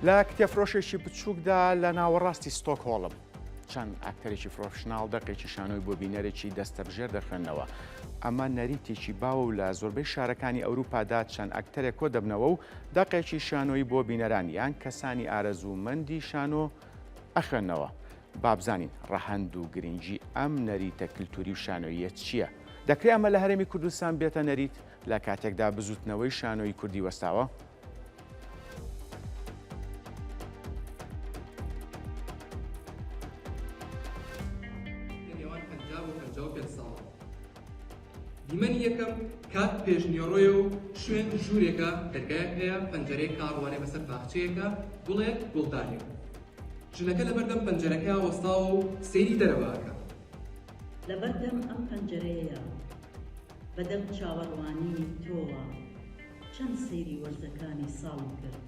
لە کتێبفرۆشێکی بچووکدا لە ناوەڕاستی ستۆکهۆڵم، چەند ئاکتەرێکی پرۆفشناڵ دەقێکی شانۆی بۆ بینەرێکی دەستەبژێر دەخوێننەوە. ئەمە نەریتێکی باوە و لە زۆربەی شارەکانی ئەوروپادا چەند ئەکتەرێک کۆدەبنەوە و دەقێکی شانۆیی بۆ بینەران یان کەسانی ئارەزوومەندی شانۆ ئەخوێننەوە. با بزانین ڕەهەند و گرنگی ئەم نەریتە کلتوری و شانۆییە چییە؟ دەکرێ ئەمە لە هەرێمی کوردستان بێتە نەریت لە کاتێکدا بزووتنەوەی شانۆیی کوردی وەستاوە؟ لە نێوان 50 بۆ 55 ساڵە. دیمەنی یەکەم کات پێشنیوەڕۆیە و شوێن ژوورێکە، دەرگایەک هەیە، پەنجەرەیەک کە ئەڕوانێ بەسەر باخچەیەکە، گوڵێک، گوڵدانێک. ژنەکە لەبەردەم پەنجەرەکەیا وەستاوە و سەیری دەرەوە ئەکا. لەبەردەم ئەم پەنجەرەیەیا، بەدەم چاوەڕوانیی تۆوە، چەند سەیری وەرزەکانی ساڵم کرد.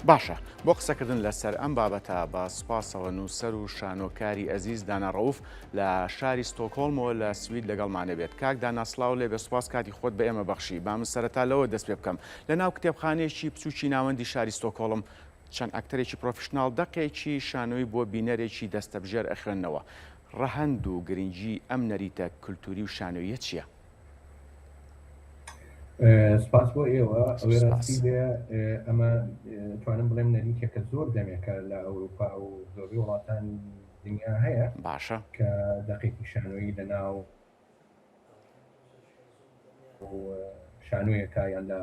باشە بۆ قسەکردن لەسەر ئەم بابەتە بە سوپاسەوە نووسەر و شانۆکاری ئەزیز دانا ڕەوف لە شاری ستۆکهۆڵمەوە لە سوید لەگەڵمانە بێت. کاک دانا سڵاو لێ بێ سوپاس کاتی خۆت بە ئێمە بەخشی. با من سەرەتا لەوە دەست پێ بکەم. لە ناو کتێبخانەیەکی بچووکی ناوەندی شاری ستۆکهۆڵم چەند ئەکتەرێکی پرۆفیشناڵ دەقێکی شانۆیی بۆ بینەرێکی دەستەبژێر ئەخوێننەوە. ڕەهەند و گرنگی ئەم نەریتە کلتوری و شانۆییە چییە؟ سپاس بۆ ئێوە. ئەوەی ڕاستی بێ ئەمە توانم بڵێم نەریتێکە زۆر دەمێکە لە ئەوروپا و زۆربەی وڵاتانی دنیا هەیە باشە کە دەقێکی شانۆیی لە ناو شانۆیەکە یان لە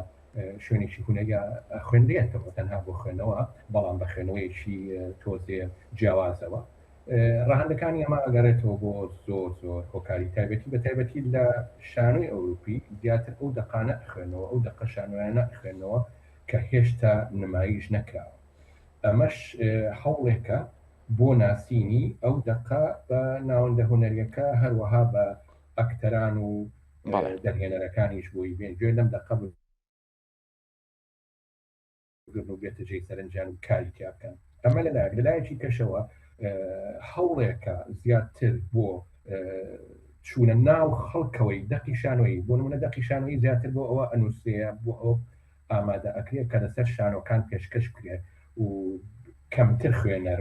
شوێنێکی هونەریە خوێنرێتەوە تەنها بۆ خوێنەوە بەڵام بە خوێنەوەیەکی تۆزێ جیاوازەوە ڕەهەندەکانی ئەمە ئەگەڕێتەوە بۆ زۆر زۆر هۆکاری تایبەتی بە تایبەتی لە شانۆی ئەوروپی زیاتر ئەو دەقانە ئەخوێنەوە ئەو دەقە شانۆیانە ئەخوێنەوە کە هێشتا نمایش نەکراوە ئەمەش هەوڵێکە بۆ ناسینی ئەو دەقە بە ناوەندە هونەریەکە هەروەها بە ئەکتەران و دەرهێنەرەکانیش بۆی بێن گوێ لەم دەقە بگرن و بێتە جێی سەرنجیان و کاری تیا بکەن. ئەمە لەلایەک، لەلایەکی کەشەوە هەوڵێکە زیاتر بۆ چوونە ناو خەڵکەوەی دەقی شانۆیی، بۆ نمونە دەقی شانۆیی زیاتر بۆ ئەوە ئەنووسرێ بۆ ئەوە ئامادە ئەکرێ کە لەسەر شانۆکان پێشکەش بکرێ و کەمتر خوێنەر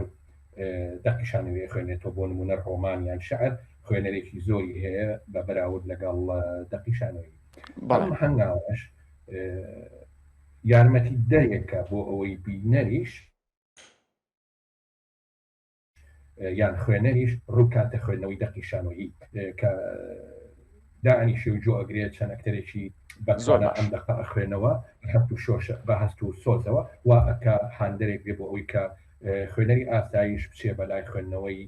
دەقی شانۆیی ئەخوێنێتەوە، بۆ نمونە ڕۆمان یان شعر خوێنەرێکی زۆری هەیە بە بەراورد لەگەڵ دەقی شانۆیی. بەڵام هەنگاوەش یارمەتیدەرێکە بۆ ئەوەی بینەریش یان خوێنەریش ڕووبکاتە خوێندنەوەی دەقی شانۆیی کە دائەنیشێ و جۆ ئەگرێت چەند ئەکتەرێکی بەتوانا ئەم دەقە ئەخوێنەوە هەست و شۆشە بە هەست و سۆزەوە وا ئەکا هاندەرێک بێ بۆ ئەوەی کە خوێنەری ئاساییش بچێ بە لای خوێندنەوەی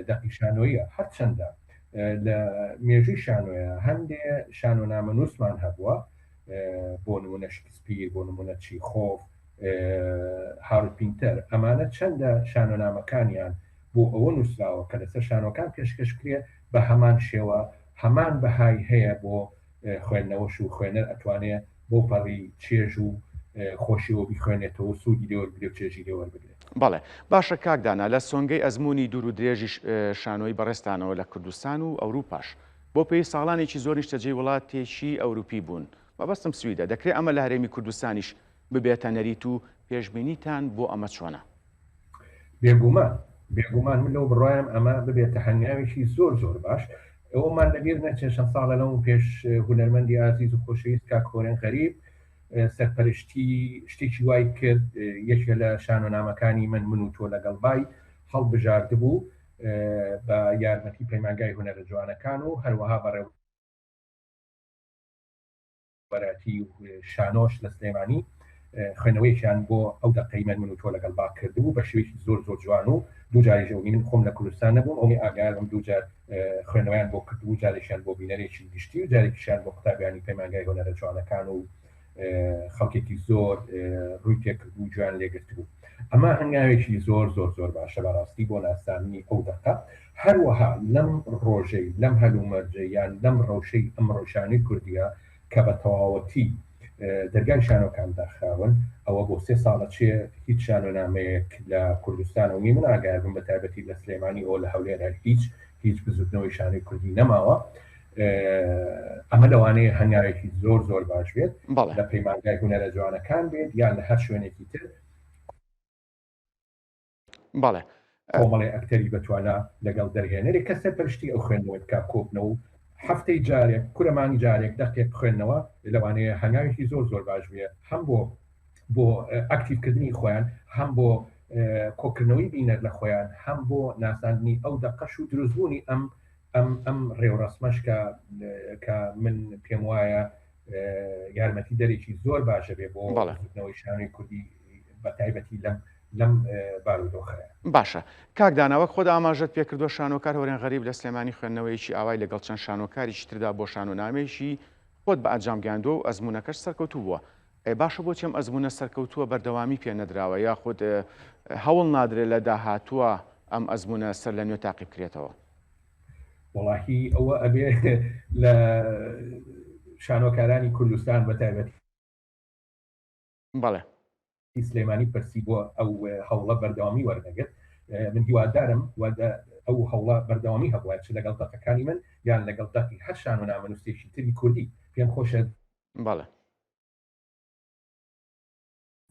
دەقی شانۆییە هەرچەندە لە مێژووی شانۆیە هەندێ شانۆنامەنووسمان هەبووە بۆ نمونە شکسپیر، بۆ نمونە چیخۆف، هارولد پینتەر، ئەمانە چەندە شانۆنامەکانیان بۆ ئەوە نووسراوە کە لەسەر شانۆکان پێشکەش بکرێ، بە هەمان شێوە هەمان بەهای هەیە بۆ خوێندنەوەش و خوێنەر ئەتوانێ بەوپەڕی چێژ و خۆشیەوە بیخوێنێتەوە و سوودی لێ وەربگرێ و چێژی لێ وەربگرێ. بەڵێ. باشە کاک دانا، لە سۆنگەی ئەزموونی دوور و درێژی شانۆیی بەڕێزتانەوە لە کوردستان و ئەوروپاش، بۆ پێی ساڵانێکی زۆر نیشتەجێی وڵاتێکی ئەوروپی بوون، مەبەستم سویدە، دەکرێ ئەمە لە هەرێمی کوردستانیش ببێتە نەریت و پێشبینیتان بۆ ئەمە چۆنە؟ بێگومان، بێگومان من لەو بڕوایم ئەمە ببێتە هەنگاوێکی زۆر زۆر باش. ئەوەمان لەبیر نەچێت چەند ساڵە لەمەو پێش هونەرمەندی ئازیز و خۆشەویست کاک هۆرێن غەریب سەرپەرشتی شتێکی وای کرد، یەکێ لە شانۆنامەکانی من، من و تۆ لەگەڵ بای، هەڵبژاردبوو بە یارمەتی پەیمانگای هونەرە جوانەکان و هەروەها بەڕێوەبەرایەتی شانۆش لە سلێمانی خوێندنەوەیەکیان بۆ ئەو دەقەی من من و تۆ لەگەڵ با کردبوو بە شێوەیەکی زۆر زۆر جوان و دوو جاریش ئەوی من خۆم لە کوردستان نەبووم ئەوی ئاگایان بم دوو جار خوێندنەوەیان بۆ کردبوو جارێکیان بۆ بینەرێکی گشتی و جارێکیشیان بۆ قوتابیانی پەیمانگای هونەرە جوانەکان و خەڵکێکی زۆر ڕووی تێکردبوو و گوێیان لێگرتبوو. ئەمە هەنگاوێکی زۆر زۆر زۆر باشە بەڕاستی بۆ ناساندنی ئەو دەقە. هەروەها لەم ڕۆژەی، لەم هەلومەرجەی یان لەم ڕەوشەی ئەمڕۆی شانۆی کوردییە کە بە تەواوەتی دەرگای شانۆکان داخراون، ئەوە بۆ سێ ساڵە چێ هیچ شانۆنامەیەک لە کوردستانەوە نییە، من ئاگایار بم بە تایبەتی لە سلێمانی ئەوە لە هەولێر هەر هیچ. هیچ بزوتنەوەی شانۆی کوردی نەماوە ئەمە لەوانەیە هەنگاوێکی زۆر زۆر باش بێت لە پەیمانگای هونەرە جوانەکان بێت یان لە هەر شوێنێکی تر بەڵێ. کۆمەڵێ ئەکتەری بەتوانا لەگەڵ دەرهێنەرێک کە سەرپەرشتی ئەو خوێندنەوەی بکا کۆبنەوە و هەفتەی جارێک کورە مانگی جارێک دەقێک بخوێننەوە لەوانەیە هەنگاوێکی زۆر زۆر باش بێ هەم بۆ بۆ ئەکتیڤ کردنی خۆیان هەم بۆ کۆکردنەوەی بینەر لە خۆیان هەم بۆ ناساندنی ئەو دەقەش و دروستبوونی ئەم ئەم ئەم ڕێوڕەسمەش کە کە من پێم وایە یارمەتی دەرێکی زۆر باشە بێ بۆ بزوتنەوەی شانۆی کوردی بە تایبەتی لەم لەم بارودۆخەیە. باشە کاک دانا وەک خۆت ئاماژەت پێکردووە شانۆکار هۆرێن غەریب لە سلێمانی خوێندنەوەیەکی ئاوای لەگەڵ چەند شانۆکاریکی تردا بۆ شانۆنامەیەکی خۆت بە ئەنجام گەیاندووە و ئەزموونەکەش سەرکەوتوو بووە ئەی باشە بۆچی ئەم ئەزموونە سەرکەوتووە بەردەوامی پێ نەدراوە یاخود هەوڵ نادرێت لە داهاتووە ئەم ئەزموونە سەر لە نوێ تاقی بکرێتەوە؟ وەڵاهی ئەوە ئەبێ لە شانۆکارانی کوردستان بە تایبەتی بەڵێ. سلێمانی پرسی بۆ ئەو هەوڵە بەردەوامی وەرنەگرت من هیوادارم ئەو هەوڵە بەردەوامی هەبووە چ لەگەڵ دەقەکانی من یان لەگەڵ دەقی هەر شانۆنامەنووسێکی تری کوردی پێم خۆشە بەڵێ.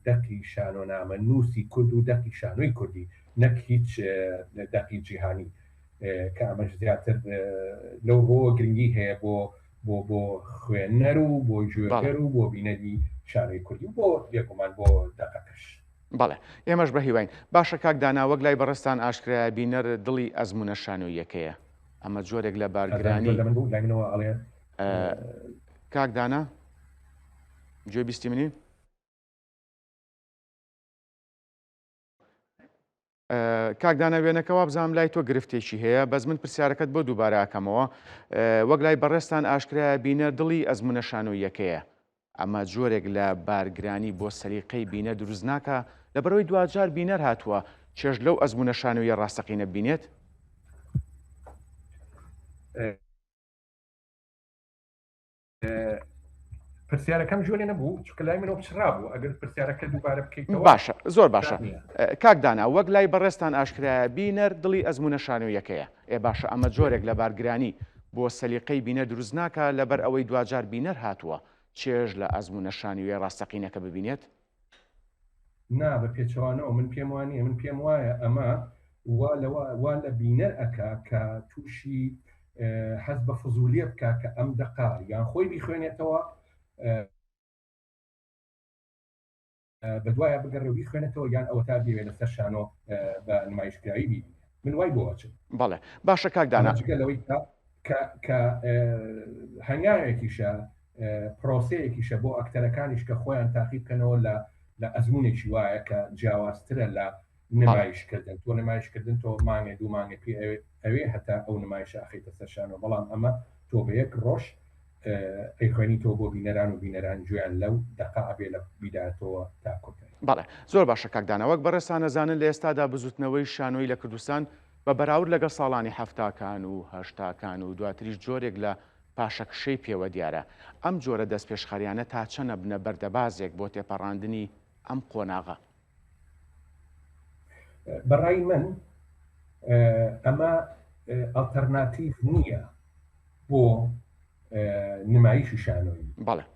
دەقی شانۆنامە نووسی کورد و دەقی شانۆی کوردی نەک هیچ دەقی جیهانی کە ئەمەش زیاتر لەو ڕۆوە گرنگی هەیە بۆ بۆ بۆ خوێنەر و بۆ گوێگەر و بۆ بینەری شانۆی کوردی و بۆ بێگومان بۆ دەقەکەش. بەڵێ ئێمەش بە هیواین. باشە کاک دانا وەک لای بەڕێزتان ئاشکرایە بینەر دڵی ئەزموونە شانۆییەکەیە ئەمە جۆرێک لە بارگرانی. لە من بوو لای منەوە ئەڵێ. کاک دانا گوێ بیستی منی؟ کاک دانا وێنەکە وابزانم لای تۆ گرفتێکی هەیە بەس من پرسیارەکەت بۆ دووبارە ئەکەمەوە وەک لای بەڕێزتان ئاشکرایە بینەر دڵی ئەزمونە شانۆییەکەیە ئەمە جۆرێک لە بارگرانی بۆ سەلیقەی بینەر دروست ناکا لەبەرئەوەی دواجار بینەر هاتووە چێژ لەو ئەزمونە شانۆییە ڕاستەقینە ببینێت؟ پرسیارەکەم گوێ لێ نەبوو چونکە لای منەوە پچڕابوو ئەگەر پرسیارەکە دووبارە بکەیتەوە باشە زۆر باشە کاک دانا وەک لای بەڕێزتان ئاشکرایە بینەر دڵی ئەزموونە شانۆیەکەیە ئێ باشە ئەمە جۆرێک لە بارگرانی بۆ سەلیقەی بینەر دروست ناکا لەبەر ئەوەی دواجار بینەر هاتووە چێژ لە ئەزموونە شانۆیە ڕاستەقینەکە ببینێت؟ نا بە پێچەوانەوە من پێم وانیە من پێم وایە ئەمە وا لەوە وا لە بینەر ئەکا کە تووشی هەست بە فزولیە بکا کە ئەم دەقە یان خۆی بیخوێنێتەوە بەدوایە بگەڕێ و بیخوێنێتەوە یان ئەوەتا بێوێ لەسەر شانۆ بە نمایشکراوی بینێ من وای بۆ ئەچم. بەڵێ باشە کاک دانا. جگە لەوەی کە کە کە هەنگاوێکیشە پرۆسەیەکیشە بۆ ئەکتەرەکانیش کە خۆیان تاقی بکەنەوە لە لە ئەزمونێکی وایە کە جیاوازترە لە نمایشکردن تۆ نمایشکردن تۆ مانگێ دوو مانگێ پێ ئەوێ هەتا ئەو نمایشە ئەخەیتە سەر شانۆ بەڵام ئەمە تۆ بە یەک ڕۆژ ئەیخوێنیتەوە بۆ بینەران و بینەران گوێیان لەو دەقە ئەبێ لە بیدایەتەوە تا کۆتایی. بەڵێ زۆر باشە کاک دانا وەک بەڕێزتان ئەزانن لە ئێستادا بزوتنەوەی شانۆیی لە کوردستان بە بەراورد لەگەڵ ساڵانی حەفتاکان و هەشتاکان و دواتریش جۆرێک لە پاشەکشەی پێوە دیارە ئەم جۆرە دەستپێشخەریانە تا چەند ئەبنە بەردەبازێک بۆ تێپەڕاندنی ئەم قۆناغە؟ بەڕای من ئەمە ئەڵتەرناتیڤ نییە بۆ نمایشی شانۆیی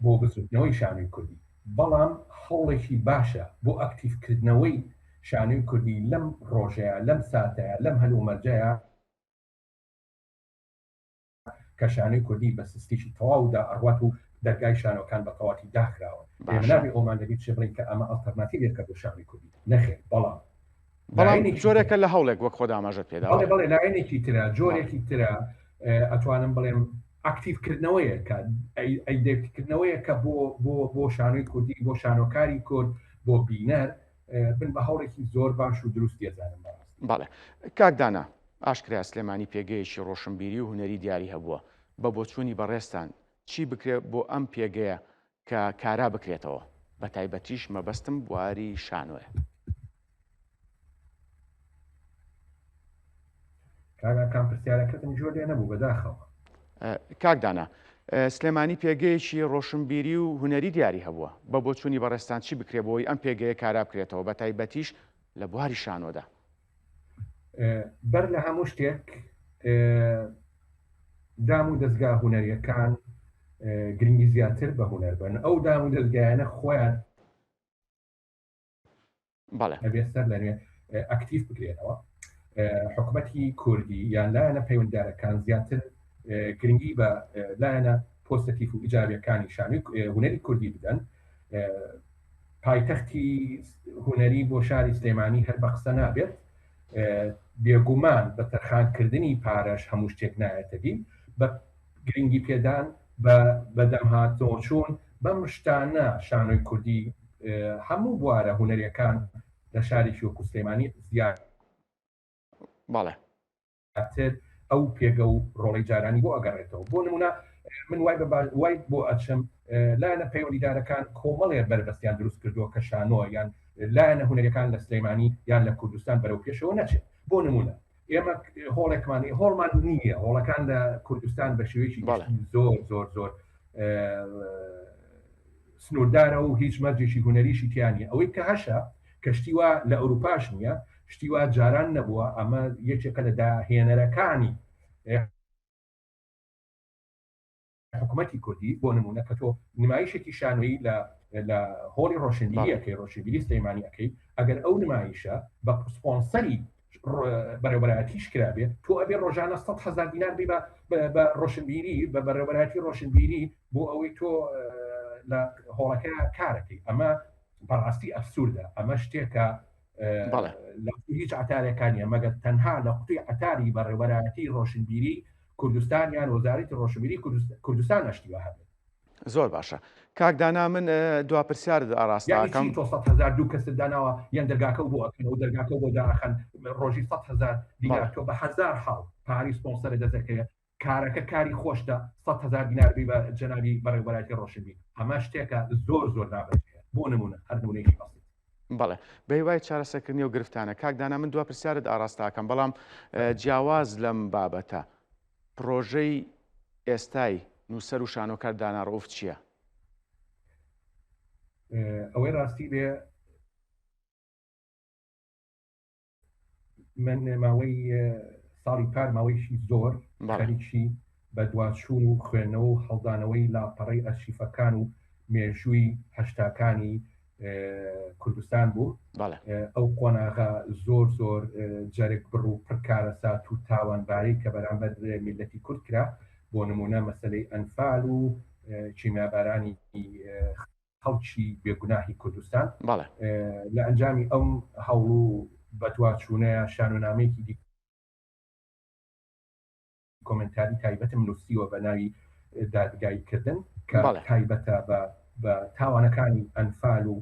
بۆ بزوتنەوەی شانۆی کوردی بەڵام هەوڵێکی باشە بۆ ئەکتیڤکردنەوەی شانۆی کوردی لەم ڕۆژەیە لەم ساتەیە لەم هەلومەرجەیە کە شانۆی کوردی بە سستیی تەواودا ئەڕوات و دەرگای شانۆکان بە تەواتی داخراون. ئێمە باشە. نابێ ئەومان لەبیر بچێ بڵێین کە ئەمە ئەڵتەرناتیڤێکە بۆ شانۆی کوردی. نەخێر، بەڵام بەڵام لایەنێکی جۆرێکە ترە. لە هەوڵێک وەک خۆت ئاماژەت پێدا. بەڵێ، بەڵێ. بەڵێ، لایەنێکی ترە، بەڵێ. جۆرێکی ترە، ئەتوانم بڵێم ئەکتیڤکردنەوەیەکە، ئەیدێکتکردنەوەیەکە بۆ، بۆ، بۆ شانۆی کوردی، بۆ شانۆکاری کورد، بۆ بینەر. من بە هەوڵێکی زۆر باش و دروستی ئەزانم بەڕاستی. بەڵێ کاک دانا، ئاشکرایە سلێمانی پێگەیەکی ڕۆشنبیری و هونەری دیاری هەبووە، بە بۆچوونی بەڕێزتان چی بکرێت بۆ ئەم پێگەیە کە کارا بکرێتەوە؟ بە تایبەتیش مەبەستم بواری شانۆیە. کاک ئاکام پرسیارەکەتم گوێ لێ نەبوو بەداخەوە. کاک دانا، سلێمانی پێگەیەکی ڕۆشنبیری و هونەری دیاری هەبووە، بە بۆچوونی بەڕێزتان چی بکرێت بۆ ئەوەی ئەم پێگەیە کارا بکرێتەوە بە تایبەتیش لە بواری شانۆدا؟ بەر لە هەموو شتێک. دام و دەزگا هونەریەکان گرنگی زیاتر بە هونەر بن ئەو دام و دەزگایانە خۆیان بەڵێ ئەبێ سەر لە نوێ ئەکتیڤ بکرێنەوە حکومەتی کوردی یان لایەنە پەیوەنددارەکان زیاتر گرنگی بە لایەنە پۆزەتیف و ئیجابیەکانی شانۆی هونەری کوردی بدەن پایتەختی هونەری بۆ شاری سلێمانی هەر بە قسە نابێت بێگومان بە تەرخانکردنی پارەش هەموو شتێک نایەتە دی بە گرنگی پێدان بە بەدەمهاتۆچوون بەم شتانە شانۆی کوردی هەموو بوارە هونەریەکان لە شارێکی وەکو سلێمانی زیاتر بەڵێ. ئەو پێگە و ڕۆڵەی جارانی بۆ ئەگەڕێتەوە. بۆ نمونە من وای بە وای بۆ ئەچم لایەنە پەیوەندیدارەکان کۆمەڵێ بەربەستیان دروست کردووە کە شانۆ یان لایەنە هونەریەکان لە سلێمانی یان لە کوردستان بەرەو پێشەوە نەچێت. بۆ نمونە ئێمە هۆڵێکمان هۆڵمان نییە هۆڵەکان لە کوردستان بە شێوەیەکی زۆر زۆر زۆر سنووردارە و هیچ مەرجێکی هونەریشی تیا نییە ئەوەی کە هەشە کەشتی وا لە ئەوروپاش نییە شتی وا جاران نەبووە ئەمە یەکێکە لە داهێنەرەکانی حکومەتی کوردی بۆ نمونە کە تۆ نمایشێکی شانۆیی لە لە هۆڵی ڕۆشنبیری ئەکەی ڕۆشنبیری سلەیمانی ئەکەی ئەگەر ئەو نمایشە بە سپۆنسەری بەڕێوەبەرایەتیش کرابێ تۆ ئەبێ ڕۆژانە 100 هزار دینار بی بە ڕۆشنبیری بە بەڕێوەبەرایەتی ڕۆشنبیری بۆ ئەوەی تۆ لە هۆڵەکە کارەکەی ئەمە بەڕاستی ئەبسوردە ئەمە شتێکە لە هیچ عتارەکانیە مەگەر تەنها لە قوتی عتاری بەڕێوەبەرایەتی ڕۆشنبیری کوردستان یان وەزارەتی ڕۆشنبیری کوردستان ئەشتی وا هەبێت. زۆر باشە کاک دانا من دوا پرسیارت ئاراستە یانی ئەکەم. چی تۆ 100 هەزار دوو کەست داناوە یان دەرگاکەو بۆ ئەکەنەوە دەرگاکەو بۆ دائەخەن ڕۆژی 100 هەزار دینار بەڵێ. تۆ بە هەزار حاڵ پارەی سپۆنسەرت دەست ئەکەوێ کارەکە کاری خۆشتە 100 هەزار دینار بی بە جەنابی بەڕێوبەرایەتی ڕۆشنبیر ئەمە شتێکە زۆر زۆر نابەجێیە بۆ نمونە هەر نمونەیەکی بەسیت. بەڵێ بەهیوای چارەسەرکردنی ئەو گرفتانە. کاک دانا من دوا پرسیارت ئاراستە ئەکەم بەڵام جیاواز لەم بابەتە پرۆژەی ئێستای نووسەر و شانۆکار دانا ڕەئوف چییە؟ ئەوەی ڕاستی بێ من ماوەی ساڵی پار ماوەیەکی زۆر خەریکی بەدواچوون و خوێندنەوە و هەڵدانەوەی لاپەڕەی ئەرشیفەکان و مێژووی هەشتاکانی کوردستان بوو ئەو قۆناغە زۆر زۆر جەرگ بڕ و پڕ کارەسات و تاوانباری کە بەرامبەر میلەتی کورد کرا بۆ نمونە مەسلەی ئەنفال و کیمیابارانی خەڵکی بێگوناهی کوردستان لە ئەنجامی ئەم هەوڵ و بەدواچوونەیە شانۆنامەیەکی دیکۆمێنتاری تایبەتم نووسیوە بە ناوی دادگاییکردن کە تایبەتە بە تاوانەکانی ئەنفال و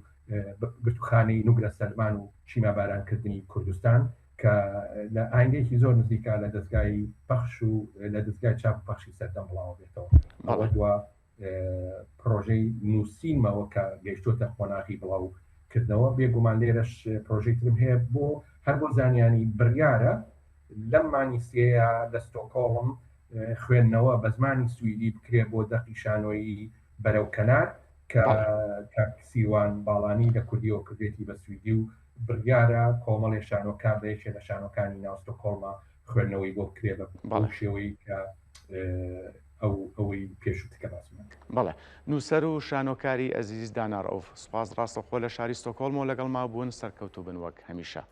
گرتوخانەی نوگرە سەلمان و کیمیابارانکردنی کوردستان کە لە ئایندەیەکی زۆر نزیکە لە دەزگای پەخش و لە دەزگای چاپ و پەخشی سەردەم بڵاوە بێتەوە. ئەوە دوا پڕۆژەی نووسینمەوە کە گەیشتۆتە قۆناغی بڵاو کردنەوە بێگومان لێرەش پرۆژەی ترم هەیە بۆ هەر بۆ زانیانی بڕیارە لەم مانگی سێیە لە ستۆکۆڵم خوێندنەوە بە زمانی سویدی بکرێ بۆ دەقی شانۆیی بەرەو کەنار کە کاک سیروان باڵانی لە کوردیەوە کردێتی بە سویدی و بڕیارە کۆمەڵێ شانۆکار لە یەکێ لە شانۆکانی ناو ستۆکۆڵما خوێندنەوەی بۆ بکرێ بە شێوەی کە ئەو ئەوەی پێشووتر کە باسمان کرد. بەڵێ. نووسەر و شانۆکاری ئەزیز دانا ڕەئوف، سوپاس ڕاستەوخۆ لە شاری ستۆکهۆڵمەوە لەگەڵما بوون، سەرکەوتوو بن وەک هەمیشە.